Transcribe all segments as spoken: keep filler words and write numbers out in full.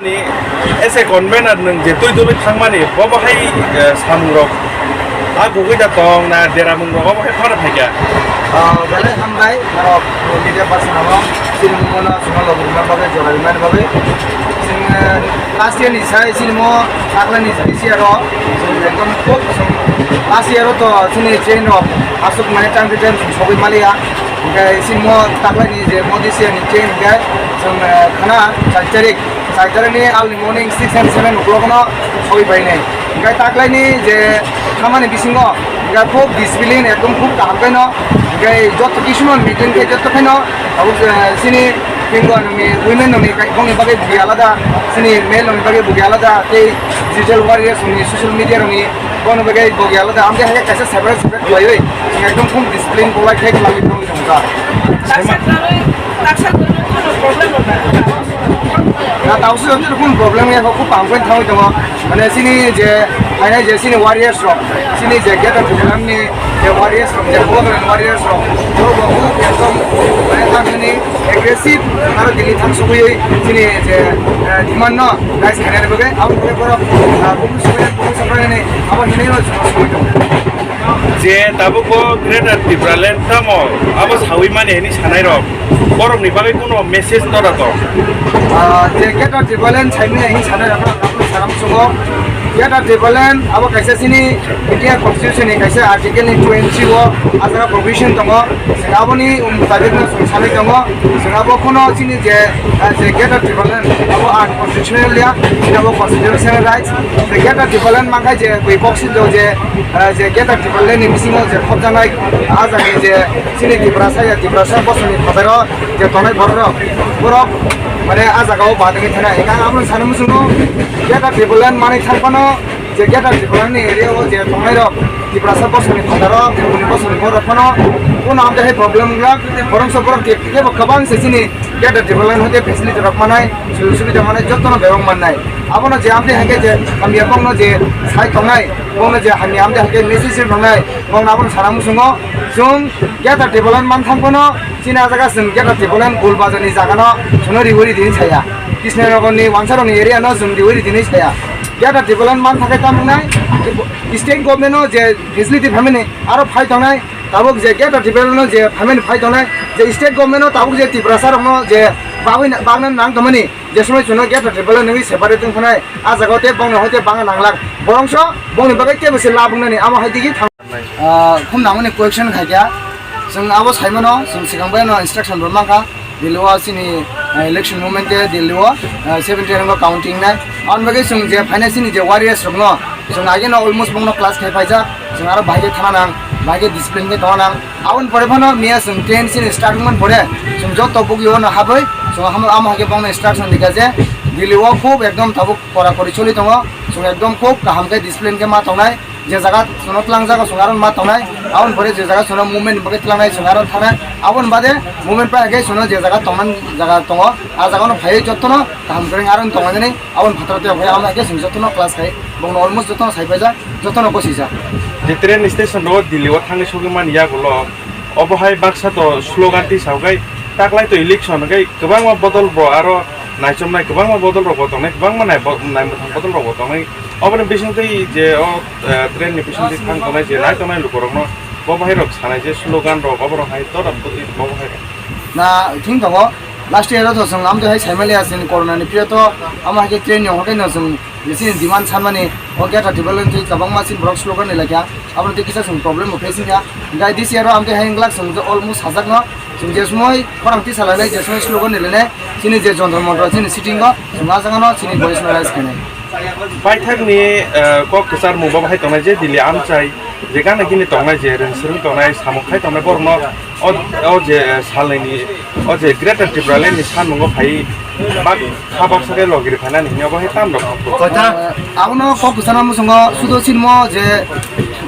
Ni, as a convener nwng je twi twi thangmani, bo bo hai, eh, samung rok a gugui da tong na, dera mung rok bo hai phano phaikha. Ah, belai hambai, norok media person amo, chini mungno chwngno logi rwna bagwi, jora rwna bagwi. Chwng, eh, last year ni sai chini mo, taklai ni sai si aro, chwng ekdom khub, last year o to chini chain rok aswk mane time to time chwng sogwi maliya. Hingke chini mo taklai ni je mo this year ni chain hingke chwng, eh, khana char tarik. Char tarik ni early morning six and seven o'clock no sogwi pai nai. Hingke taklai ni je khamani bisingo hingke khub discipline ekdom khub kaham khe no. Hingke joto kisu no maintain khe joto khe no abo, eh, chini pingo nungni women nungni kai bongni bagwi bugi alada, chini male nungni bagwi bugi alada, tei digital warriors nungni social media nungni bono bagwi bugi alada. Amtwi hai kaisa separate separate khlaiwi chwng ekdom khub discipline kwlai khe kwlangwi thangwi tongkha. Taksa kwrwi, taksa kwrwi no problem rok na. Na tausi jodi rokon problem ya ko pang pen thangwi tongo. Mane chini je, mane je chini warriors rok, chini je Greater Tipraland ni je warriors rok, je Bodoland warriors rok, borok rok ekdom mane thangni aggressive aro Delhi thang sugui chini je, eh, demand no rise khainani bagwi, abo bagwi borok, ah, bumung sugui, bumung sugui ni abo hinwi no sugui tongo. Je tabuk bo Greater Tipraland tamo abo sawi mani hini sanai rok, borok ni bagwi kuno message no da to. Ah, je Greater Tipraland saimani hini sanai rok no, aboni sanam sungo. Greater Tipraland abo kaisa chini India Constitution ni kaisa article ni twenty o ajara provision tongo. Aboni mutabik no chwng sanai tongo. Chwng abo kuno chini je, ah, je Greater Tipraland abo unconstitutional ya, abo constitutional rights. Je Greater Tipraland mankha je bui boxing do je, ah, je Greater Tipraland ni bisingo je khopjaknai, ah, jagani je chini Tiprasa ya, Tiprasa bosongni phataro je tongnai borok rok, borok mane ah jagao badagwi thanai. Hingkhe ang abono sana muchungo, Greater Tipraland manwi thang phano je Greater Tipraland ni area o je tongnai rok, Tiprasa bosongni phataro, Tripurani bosongni borok phano, kuno amtwi hai problem wngya, borok so borok kebo kwbang se chini Greater Tipraland hoite facility rok manai, sujog subida manai, jotono bebak mannai. Abono je amtwi hai khe je hamya bongno je sai tongnai, bongno je hamya amtwi hai khe message tongnai, bongno abono sana muchungo, chwng Greater Tipraland man thang phano, chini ah jaga chwng Greater Tipraland Gul Bazar ni jaga no chwngno riwi ridi hinwi saya. Kisna Nagar ni Wansa rok ni area no chwng riwi ridi hinwi saya. Greater Tipraland man thang khe tamo wngnai, state government no je facility phaimani aro phai tongnai, tabuk je Greater Tipraland no je phaimani phai tongnai, je state government no tabuk je Tiprasa rok no je bagwi na-, bagna nang tongmani, je somoi chwngno Greater Tipraland nungwi separate wng phanai, ah jaga o tei bongno hoite bangna nanglak. Borongso bongni bagwi teibo se lab wngnani, amo hai digi thang. Ah, khum nangmani question khaikha. Chwng abo saimano, chwng swkang bai no instruction bo mankha. Delhi o chini, ah, election movement te Delhi o, ah, seventy rango counting nai. Aboni bagwi chwng je phainai chini je warriors rokno, chwng ageno almost bongno class khai phaijak. Chwng aro bahai khe thana nang, bahai khe discipline khe tongna nang. Aboni pore phano miya chwng ten chini start wngmani pore, chwng joto bugwi ono habwi, chwng amo, amo hai khe bongno instruction rikha je Delhi o khub ekdom tabuk kora kori choli tongo. Chwng ekdom khub kaham khe discipline khe ma tongnai. Je jaga chwngno twlang jago chwng aro ma tongnai, aboni pore je jaga chwngno movement ni bagwi tlangnai chwng aro thanai, aboni bade movement pai khe chwngno je jaga tongmani jaga tongo, ah jaga no phaiwi jotono kaham kwrwng aro tonglainani, aboni phataro tei phai amo khe chwng jotono class khai bongno almost jotono sai paijak, jotono gosijak. Je train station rogo Delhi o thangwi sogwi mani yagulo, obo hai baksa to slogan tisao khai taklai to election khai kwbangma bodol bo aro naichomnai kwbangma bodol rok bo tongnai, kwbangma nai bo-, naimwthang bodol rok bo tongnai. Oboni bisingtwi je o, eh, train ni bisingtwi thang tongnai je nai tongnai lukurokno bo bahai rok sanai je slogan rok oborok hai dora bwtwi bo bahai rok. Na thing tongo, last year o to chwng amtwi hai saimaliya chini corona ni period o, amo hai khe train ni hokhe no chwng je chini demand sanmani o Greater Tipraland twi kwbangma chini borok slogan ni laikha, aboni twi kisa chwng problem bo face wngkha. Hingkhe this year o amtwi hai wngglak chwng almost sajakno chwng je somoi khorang tisa lainai je somoi slogan ni lainai. Chini je Jantar Mantar chini sitting o, chwng ah jagano chini voice no raise khainai. Paithakni, eh, kok kwcharmung bo bahai tongnai je Delhi amchai, je gana gini tongnai, je rwng swrwng tongnai, samung khai tongnai borokno o, o je, eh, salnwini, o je Greater Tipraland ni sanmungo phai bak kha baksa khe logiri phainani hwnwi obo hai tamrok. Koita? Eh, abono kok kwchana muchungo sudo sinmo je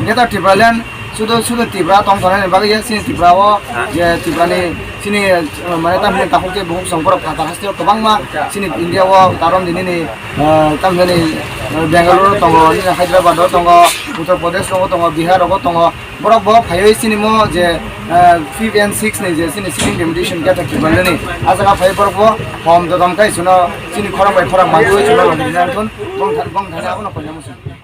Greater Tipraland Sudo, sudo Tripura tong tongnani bagwi ya, chini Tripura o je Tripura ni Chini, eh, mane tamni takhuk tei bukhuk songborok phatar haste o kwbangma chini India o tarom di nini, eh, tamni, eh, Bangalore o tongo, nini Hyderabad o tongo, Uttar Pradesh rogo tongo, Bihar rogo tongo. Borok bo phaiwi chini mo je, eh, fifth and sixth ni je chini sitting deputation gate o kibalani. A jaga phai borok bo hom dodom kai suno chini khorang bai khorang manwi suno login nangkon bong thani abono koinamo sung.